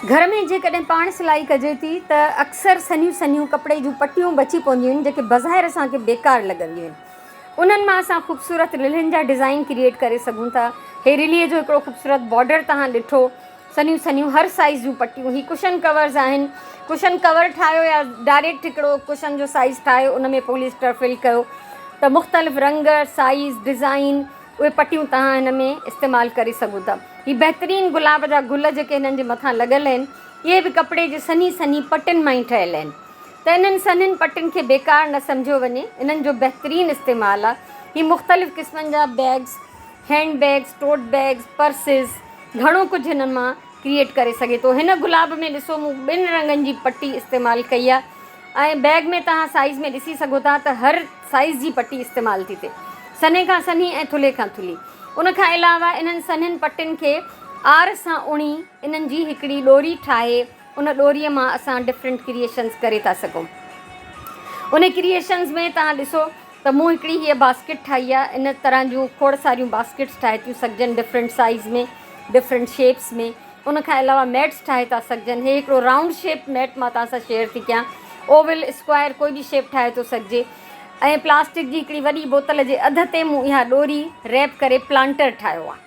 گهر ۾ جيڪڏهن پاڻ سلائي ڪجي ٿي ته اڪثر سنهيون سنهيون ڪپڙي جون پٽيون بچي پونديون آهن جيڪي بظاهر اسان کي بيڪار لڳنديون آهن. انهن مان اسان خوبصورت رلين جا ڊزائين ڪريئيٽ ڪري سگهون ٿا. هي رليء جو هڪڙو خوبصورت بارڊر توهان ڏٺو. سنهيون سنهيون هر سائيز جون پٽيون. هي ڪشن ڪورز آهن. ڪشن ڪور ٺاهيو يا ڊائريڪٽ هڪڙو ڪشن جو سائيز ٺاهيو ان ۾ پوليسٽر فل ڪيو ته مختلف رنگ، سائيز، ڊزائين اهي پٽيون توهان هن ۾ استعمال ڪري سگهو ٿا. هي بهترين گلاب جا گل جيڪي هنن جي مٿان لڳل آهن، اهي به ڪپڙي جي سنهي سنهي پٽين مان ئي ٺهيل آهن. ته انهن سنهين پٽين کي بيڪار نه سمجهيو وڃي، انهن جو بهترين استعمال آهي. هي مختلف قسمن جا bags, hand bags, tote bags, purses, گهڻو ڪجهه هنن مان ڪريئيٽ ڪري سگهي ٿو. هن گلاب ۾ ڏسو مون ٻن رنگن جي پٽي استعمال ڪئي آهي. ۽ بيگ ۾ توهان سائيز ۾ ڏسي سگهو ٿا ته هر سائيز جي پٽي استعمال ٿي ٿئي. سنهي کان سنهي ۽ ٿلهي کان ٿلهي. ان کان علاوه انهن سنهين پٽين کي آر سان اڻي انهن جي هڪڙي ڏوري ٺاهي ان ڏوريء مان اسان ڊفرنٽ ڪريئيشنز ڪري ٿا سگهون. ان ڪريئيشنز ۾ توهان ڏسو ته مون هڪڙي هيء باسڪيٽ ٺاهي آهي. ان طرح جون کوڙ ساريون باسڪيٽس ٺاهي ٿيون سگهجن ڊفرنٽ سائيز ۾ ڊفرنٽ شيپس ۾. ان کان علاوه ميٽس ٺاهي ٿا سگهجن. هي هڪڙو رائونڊ شيپ ميٽ مان توهان سان شيئر ٿي ڪيان. اوول، اسڪوائر ڪوئي به شيپ ٺاهي ٿو سگهجي. ۽ پلاسٽڪ جي هڪڙي وڏي بوتل جي اڌ تي مون اها ڏوري ريپ ڪري پلانٽر ٺاهيو آهي.